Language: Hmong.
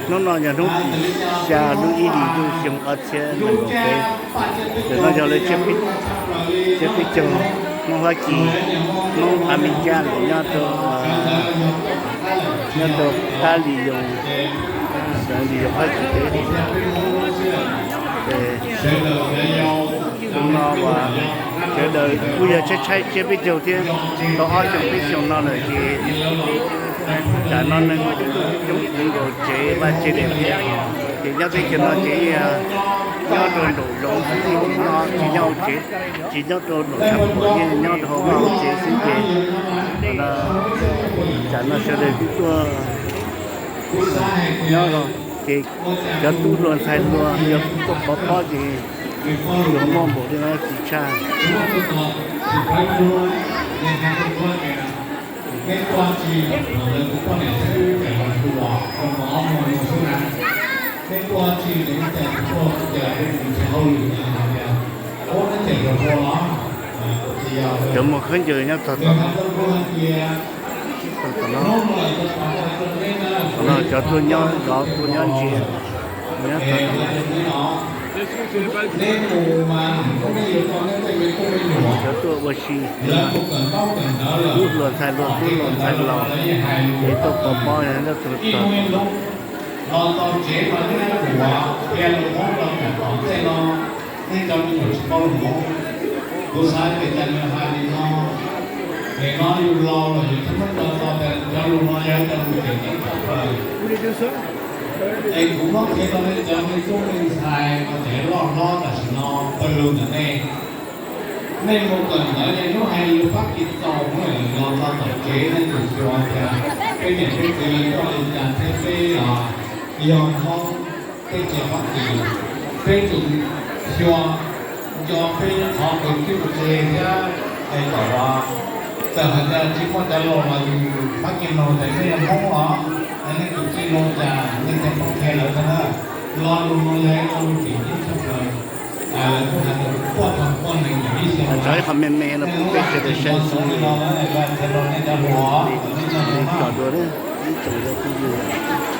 Hnub no yog hnub tim xya lub ib hlis ntuj xyoo ob txhiab nees nkaum peb. Ntawm no yog lawv tsiab peb caug Hmoob Fab Kis, Hmoob Amelikas lawm nyob rau, nyob rau Qab Lis Yoos, Lis Yoos Fab Kis teb. Hnub no uas sawv daws kuj yog tshaib tshaib tsiab peb caug thiab, tau ob xyoo peb xyoo no lawm ces tam no neeg coob heev nkaus tsev vaj tsev li thiab. Ces nyob teb chaws no ces nyob rau nraum zoov xwb, tsis nyob hauv tsev, tsis nyob rau nraum tshab puam, yeej nyob rau hauv vaj hauv tsev xwb ces tam no sawv daws kuj tuaj nyob los ces cov tub hluas ntxhais hluas yog tuaj pov pob ces yuav muaj npaum li no tsis tshaj. Cov muag khaub ncaws nyob txog tom no, cov tuaj nyob zov tuaj nyob ntsia, nyob txog tom no. Cov tuaj ua si, tub hluas ntxhais hluas, tub hluas ntxhais laus, es tuaj pov pob nyob txog tom no. Kuv xav tias cas nws hais li no, nim no yus laus los yus twb muab tso txog tias cov lus no yog cov lus tseem ceeb tshaj plaws. Es kuv muab qhia rau nej cov me tub me ntxhais uas tseem loj hlob tam sim no pawg lug ntawm nej, nej mus kawm ntawv nej hnub hais lus Fab Kis txaus, mus los txog tom tsev nej tseem xyuas tias peb niam peb txiv lawv coj li cas thiab peb yog Hmoob peb tseem Fab Kis, peb tseem xyuas nco peb qhov kwv tij ua ke thiab. Es kom txawm hais tias tsis muaj cov laus los yus Fab Kis nug tias nej yog Hmoob los, nej tus txij lus cas, nej thiaj paub qhia lawv thiab na. Lo lus no yog ib lo lus tseem ceeb tshaj plaws. Lawv kuj hais tias quaj thaum quaj nees yog ib xyoos. Tso ib qho me me no pub peb sawv daws saib xwb. Qhia rau nej cov hluas, nej cov hluas tsom dua, ib tsoom yog phooj ywg.